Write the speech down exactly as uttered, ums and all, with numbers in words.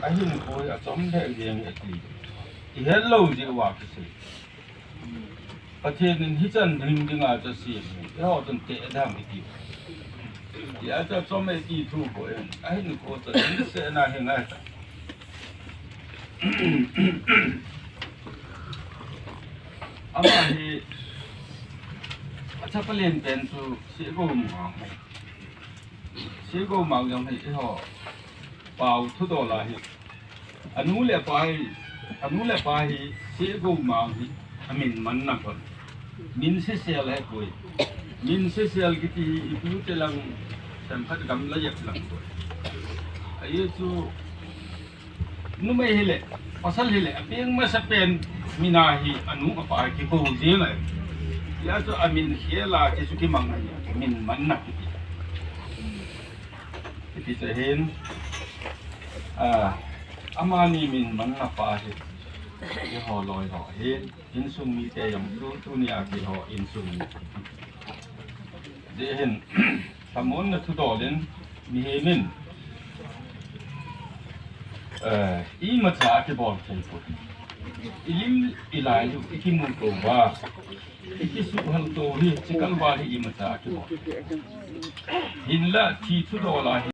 Ahin koi achom lheh jeng e ti. Ihet lou jeh uva kisei. Pathen in hichan ding dinga chu asem hi, eiho chun teh dam iti. Hijeh chun achom e ti thu poi, ahin koi chu lungsetna hi ngai ta. Ama hi, achapa lenpen chu Sehgou Mang. Sehgou Mang jong hi eiho pao thudol a hi. Anu le apa hi, anu le apa hi Sehgou Mang hi amin manna kon. Min sesel ahipoi. Min sesel kiti hi itute lang, themkhat gamla jep lang poi. Ajeh chu numei hile, pasal hile, apeng masapen min a hi anu apa hi kikou jeng ahi. Hijeh chun amin khel a kisu kimang ahi, min manna kiti. Kiti chu ahin, ah, amani min manna pa hi, eiho loi ho ahin, insung mite jong chu, tunia keiho insung mi. Hijeh hin, lhamonna thudol in, mihem in, eh, imacha akibol thei poi. Ilim ilai u, ikimuto uva, ikisuhhalto u hi, chikal val hi imacha akibol. Hinla, thi thudol a hi